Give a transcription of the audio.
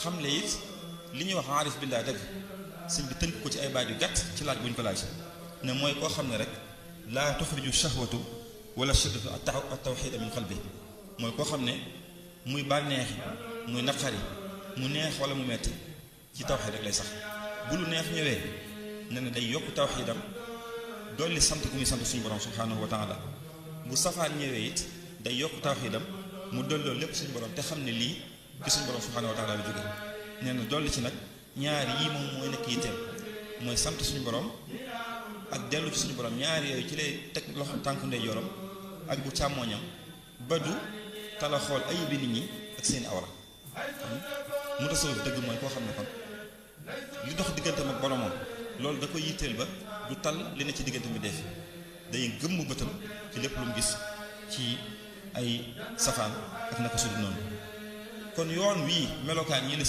xam le it li ñuy wax aarif billaa dëgg sëñ bi tënk ko ci ay baat yu gàtt ci laaj bu ñu ko laaj ne mooy koo xam ne rek laa tuxriju shahwatu wala shiddatu at tawxida min qalbi mooy koo xam ne muy bànneexi muy naqari mu neex wala mu metti ci tawxid rek lay sax bu lu neex ñëwee ne na day yokk tawxidam dolli sant gu muy sant suñu borom subhanahu wa taala bu safaan ñëwee it day yokk tawxidam mu dolloo lépp suñu borom te xam ne lii ci suñu borom subhanahu wa taala la jóge nee na dolli ci nag ñaari yii moom mooy nekk yitteem mooy sant suñu borom ak dellu ci suñu borom ñaari yooyu ci lay teg loxo tànku ndeyjooram ak bu càmmooñam ba du tala xool ayibi nit ñi ak seeni awra mu tasawuf dëgg mooy koo xam ne kon li dox diggante ak boromam loolu da koy yitteel ba du tal li ne ci diggante mi def day gëmm bëtam ci lépp lu mu gis ci ay safaan ak naka sudul noonu kon yoon wii melokaan yi la